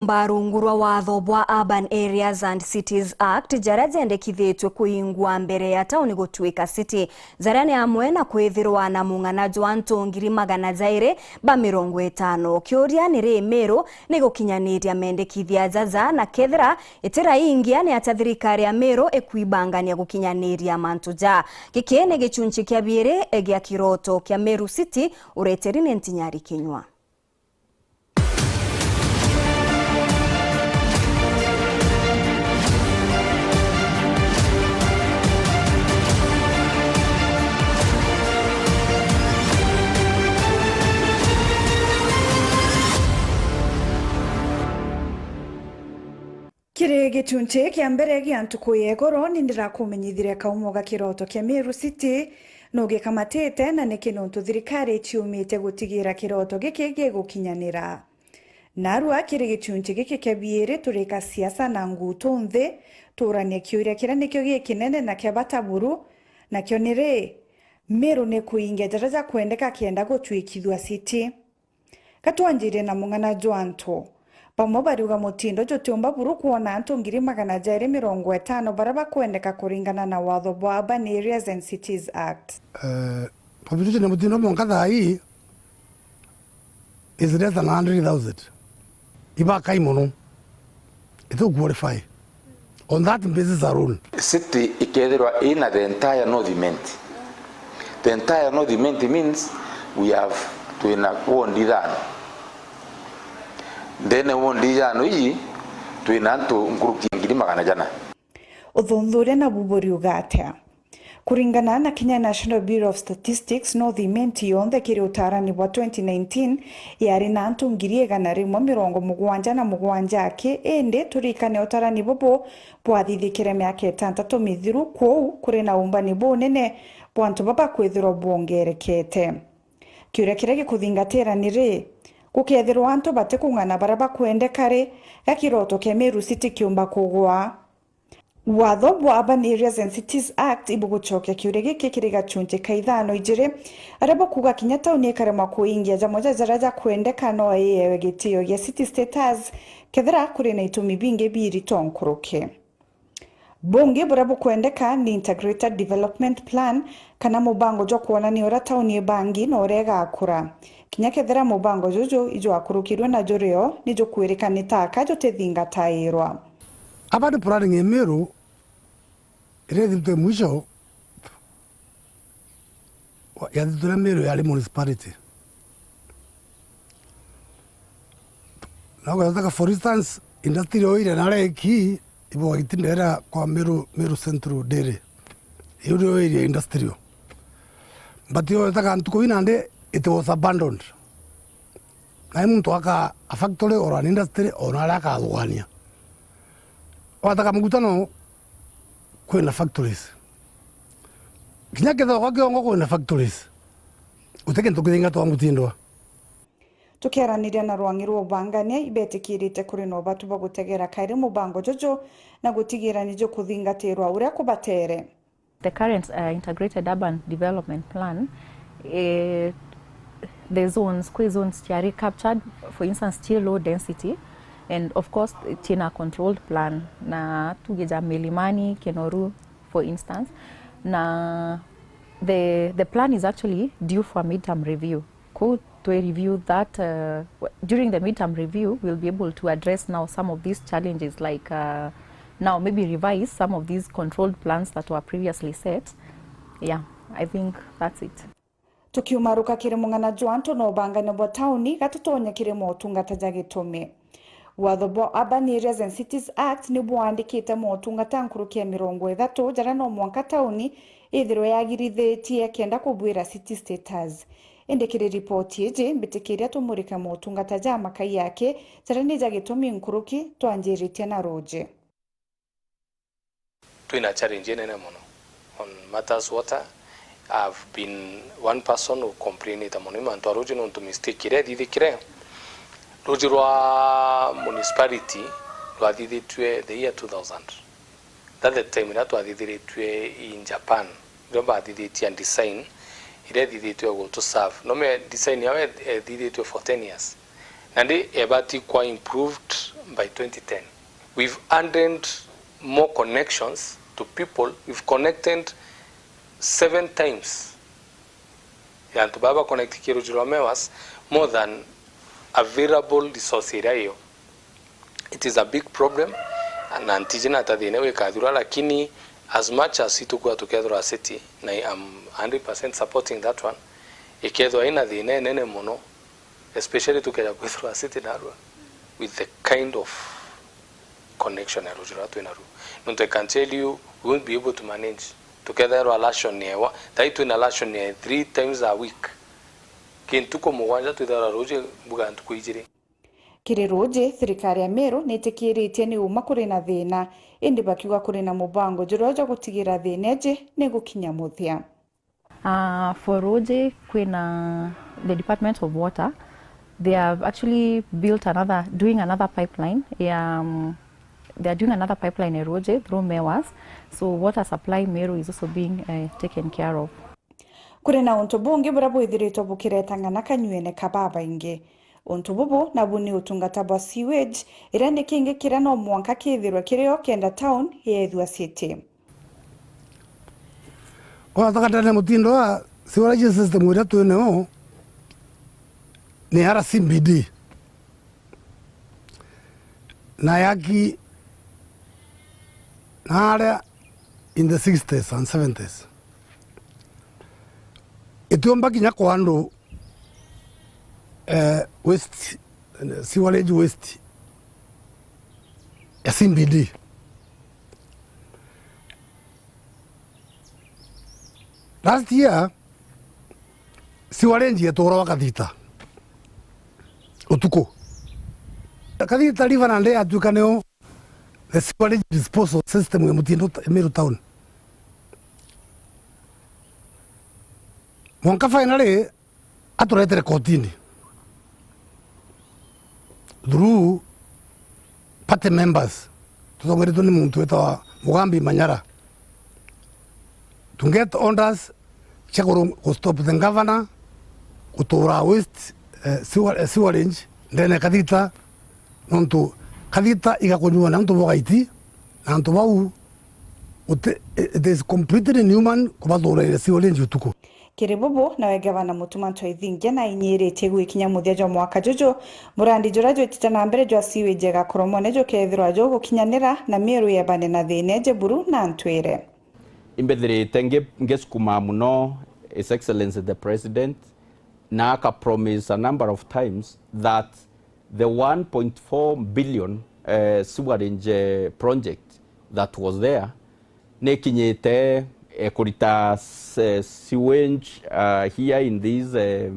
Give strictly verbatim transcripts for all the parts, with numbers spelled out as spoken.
Mba rungu rwa watho bwa Urban Areas and Cities Act, jaria jendekithitue kuingwa mbere ya tauni gutuika city, jaria ni amwe na kwithirwa na mung'ana jwa antu ngiri magana jairi ba mirongo itano. Kiuria ni ri, Meru ni gukinyaniria mendekithia jaja, na kethira itiraingia, ni atia thirikari ya Meru ikwibangania gukinyaniria mantu ja? Giki ni gichunchi kia biiri gia kiroto kia Meru City, ureteri ni Ntinyari Kinyua. Kiri gichunchi kia mbere gia ntuku ya igoro, ni ndirakumenyithire kaumo ga kiroto kia Meru City no gikamatite, na niki nontu thirikari iciumite gutigira kiroto giki gigukinyanira. Narua kiri gichunchi giki kia biiri, turika siasa na ngutu nthi, tuuranie kiuria kiria nikio gikinene na kia bata buru, nakio ni ri, Meru ni kuingia jaria jakwendeka kenda gutwikithua city? Ka twanjirie na mung'ana jwa antu. Bamwe bariuga mutindo jutiumba buru kwona antu ngiri magana jairi mirongo itano baria bakwendeka kuringana na watho bwa Urban Areas and Cities Act. Eh, population ya mutindo mwanka thaa ii is less than a hundred thousand. Ibakai mono. Itu qualify. On that basis alone. City ikethirwa ina the entire North Imenti. The entire North Imenti means we have, twina ward ithano. Ndene ward ithano iji, twina antu nkuruki ya ngiri magana jana. Uthuthuria nabu buriuga atia? Kuringana na Kenya National Bureau of Statistics, North Imenti yonthe kiri utarani bwa twenty nineteen yari na antu ngiri igana rimwe mirongo mugwanja na mugwanja aki, indi turikane utarani bubu bwathithikire miaka itantatu mithiru, kwou kuri na umbani bunene bwa antu baba kwithirwa bwongerekete. Kiuria kiria gikuthingatira ni ri, gukethirwa antu batikung'ana baria bakwendeka ri, ga kiroto kia Meru City kiumba kugwa? Watho bwa Urban Areas and Cities Act ibugucokia kiuria giki kiri gachunchi ka ithano ijiri, aria bukuuga kinya tauni ikaremwa kuingia jamwe ja jaria jakwendeka no iiewe gitio gia city status kethira kuri na itumi bingi biirito nkuruki. Bungi buria bukwendeka ni Integrated Development Plan, kana mubango jwa kwonania uria tauni ibangi na uria igakura. Kinya kethira mubango juju ijwakurukirwe na jurio, ni jukwirika ni taka jutithingatairwa. Urban planning ya Meru iria ithitwe mwisho, wa-, yathitwe na Meru yari municipality. Na ugataka, for instance, industrial area na reki, ibo itindera kwa Meru, Meru Central Dairy. Iu nio area industrial. But yo yetaka ntuku ii nandi, it was abandoned. Na muntu aka a factory or an industry, ona aria akathugania. Wataka mugutano, kwina factories. Kinya kethira kwa kiongo kwina factories. Guti kintu kithingatwa mutindwa. Tukieraniria na rwang'i rwa ubangania, ibetikirite kuri na ubatu bwa gutegera kairi mubango juju na gutigira ni jukuthingatirwa uria kubatere. The current, uh, integrated urban development plan, eh, the zones, kwi zones ciari captured, for instance, ci low density, and of course, cina controlled plan, na tuge ja Milimani, Kinoru, for instance, na the, the plan is actually due for a midterm review. Kou twi review that, uh, w-, during the midterm review, we'll be able to address now some of these challenges, like, uh, now maybe revise some of these controlled plans that were previously set. Yeah, I think that's it. Tukiumaruka kiri mung'ana jwa antu na ubangania bwa tauni, gatutonya kiri motungata ja gitumi. Watho bwa Urban Areas and Cities Act ni bwandikite motungata nkuruki ya mirongo ithatu jaria no mwanka tauni ithirwe yagirithitie kenda kubwira city status. Indi kiri ripoti iji, mbitikiria tumurike motungata ja makai yake jaria ni ja gitumi nkuruki, twanjiritie na ruji. Twina challenge inene mono on matters water. I've been one person who complainite mono i mantu a ruji, nontu mistake iria ithithikire, ruji rwa municipality rwathithitue the year two thousand. That the time iria twathithiritue in Japan, ndio bathithitie a design iria ithithitue gutu serve. No me design yao ethithitue for ten years. Nandi ebati kwa improved by twenty ten. We've added more connections to people. We've connected seven times ya antu baba connect ki ruji rwa Mewas more than available resource iria iyo. It is a big problem, na ntiji na ta thina wikathirwa, lakini as much as itukua tukethirwa city, na I am hundred percent supporting that one, ikethirwa ina thina inene muno, especially tukeja kwithirwa city narua with the kind of connection ya ruji rwa twina ru. Nontu I can tell you, we won't be able to manage. Tukethirwa ration ni ewa, thai twina ration ya three times a week. Ki ntuku mugwanja twithirwa ruji mbuga ntuku ijiri. Kiri ruji, thirikari ya Meru nitikiritie ni uma kuri na thina, indi bakiuga kuri na mubango juria jwa gutigira thina iji ni gukinya muthia. Uh, for ruji, kwina the Department of Water, they have actually built another, doing another pipeline ya, um, they are doing another pipeline ya ruji through Mewas, so water supply Meru is also being uh, taken care of. Kuri na untu bungi buria bwithiritwe bukiretang'ana kanyuene ka babaingi. Untu bubu nabu ni utungata bwa sewage, iria ni kingi kiria no mwanka kithirwe kirio kenda town yeethua city. Kwa thakatene mutindo wa sewerage system iria twineo ni R C B D. Na yaki naria in the sixties and seventies. Itiumba kinya kwa andu, eh, waste, sewerage waste ya C B D. Last year, sewerage yeturwa wa Kathita utuku. Kathita River nandi yatuika niyo the sewerage disposal system ya mutindo ta-, Meru Town. Mwanka finally aturetere kotini through party members, tutongeretwe ni muntu wetagwa Mugambi Manyara, to get orders cia kuru-, ku stop the governor gutura waste, eh, sewer-, eh, sewerage ndene ya Kathita, nontu Kathita igakunyua na antu bogaiti, na antu bau guti-, it is completely inhuman kubathuraira sewerage utuku. Kiri bubu, nawe Gavana Mutuma M'Ethingia nainyiritie gwikinya muthia jwa mwaka juju, murandi juria jwitite na mbere jwa sewage ya Gakoromone jukethirwa jugukinyanira na Meru yebane na thina iji buru na ntwire. Imbethirite ngi-, ngisukuma muno His Excellency the President, na aka promise a number of times that the one point four billion, eh, sewerage, eh, project that was there, nikinyite, eh, kurita se-, sewage, ah, here in this, eh,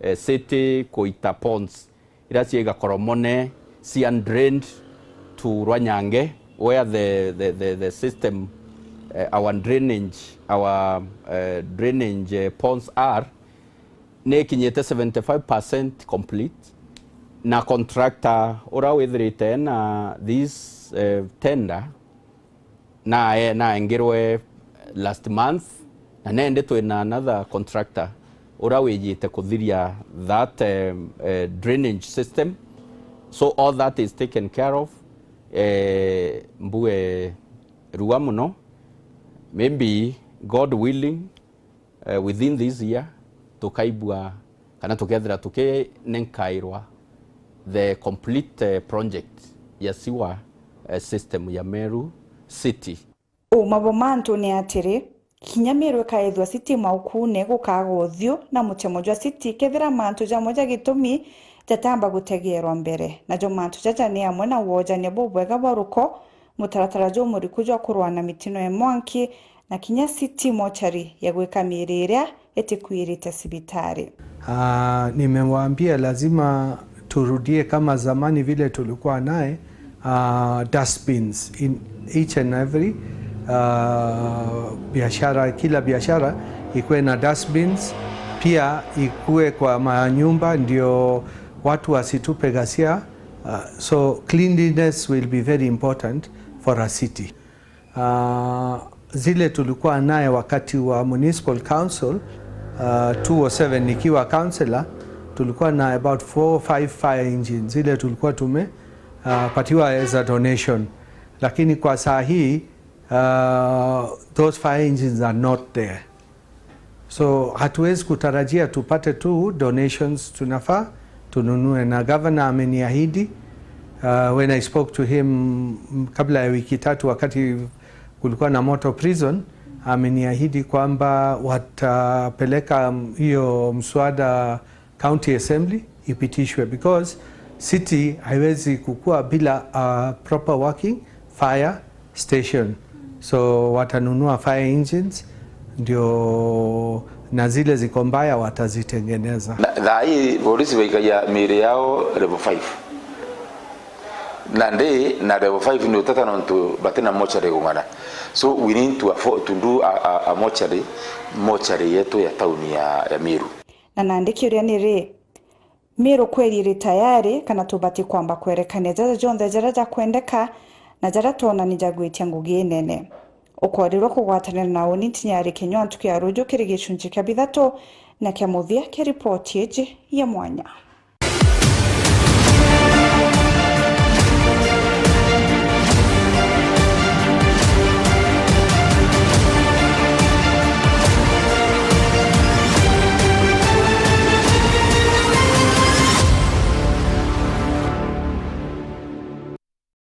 eh, city, kuita ponds iria cie Gakoromone, cia drained to Rwanyange, where the, the, the, the system, eh, our drainage, our, eh, drainage, eh, ponds are, nikinyite seventy-five percent complete, na contractor uria withirite na this, eh, tender, na, eh, naengirwe last month, na nendi twina another contractor uria wijite kuthiria that, eh, eh, drainage system. So all that is taken care of. Eh, mbue rua muno. Maybe, God willing, eh, within this year, tukaigua kana tukethira tukinenkairwa the complete, eh, project ya sewer, eh, system ya Meru City. Uma bo mantu ni atiri, kinya Meru ikaethua city maukune gukagwa uthiu na muchemo jwa city kethira mantu jamwe ja gitumi jatamba gutegeerwa mbere. Najo mantu jaja ni amwe na wojania bubwega bwa ruko, mutaratara jumuriku jwa kurwa na mitino ya mwanki, na kinya city mortuary ya gwika miiri iria itikwirite cibitari. Ah, nimewaambia lazima turudie kama zamani vile tulikuwa naye, ah, dustbins in each and every, ah, biashara, kila biashara ikuwe na dustbins, pia ikuwe kwa manyumba ndio watu wasitupe ghasia. Ah, so cleanliness will be very important for a city. Ah, zile tulikuwa naye wakati wa municipal council, ah, two oh seven nikiwa councillor, tulikuwa na about four, five fire engines ile tulikuwa tume uh, patiwa as a donation, lakini kwa saa hii uh, those fire engines are not there. So hatuwezi kutarajia tupate tu donations, tunafaa tununue, na governor ameniahidi uh, when I spoke to him kabla ya wiki tatu wakati kulikuwa na moto prison, ameniahidi kwamba watapeleka hiyo mswada county assembly ipitishwe, because city haiwezi kukua bila a proper working fire station. So watanunua fire engines ndio, na zile ziko mbaya watazitengeneza. Na thaa hii polisi baikagia miiri yao level five. Na ndi na level five ni utata nontu batina mortuary kung'ana. So we need to afford to do a, a, a mortuary, mortuary yetu ya tauni ya, ya Meru. Na nandi kiuria ni ri, Meru kweri iri tayari kana tubati kwamba kwerekania jaja jonthe jaria jakwendeka na jaria twona ni jagwitia ngugi inene? Ukorirwa kugwatanira na uni ntinyari kinywa ntuku ya ruju kiri gicunci kia bithatu na kia muthia kia ripoti iji ya mwanya.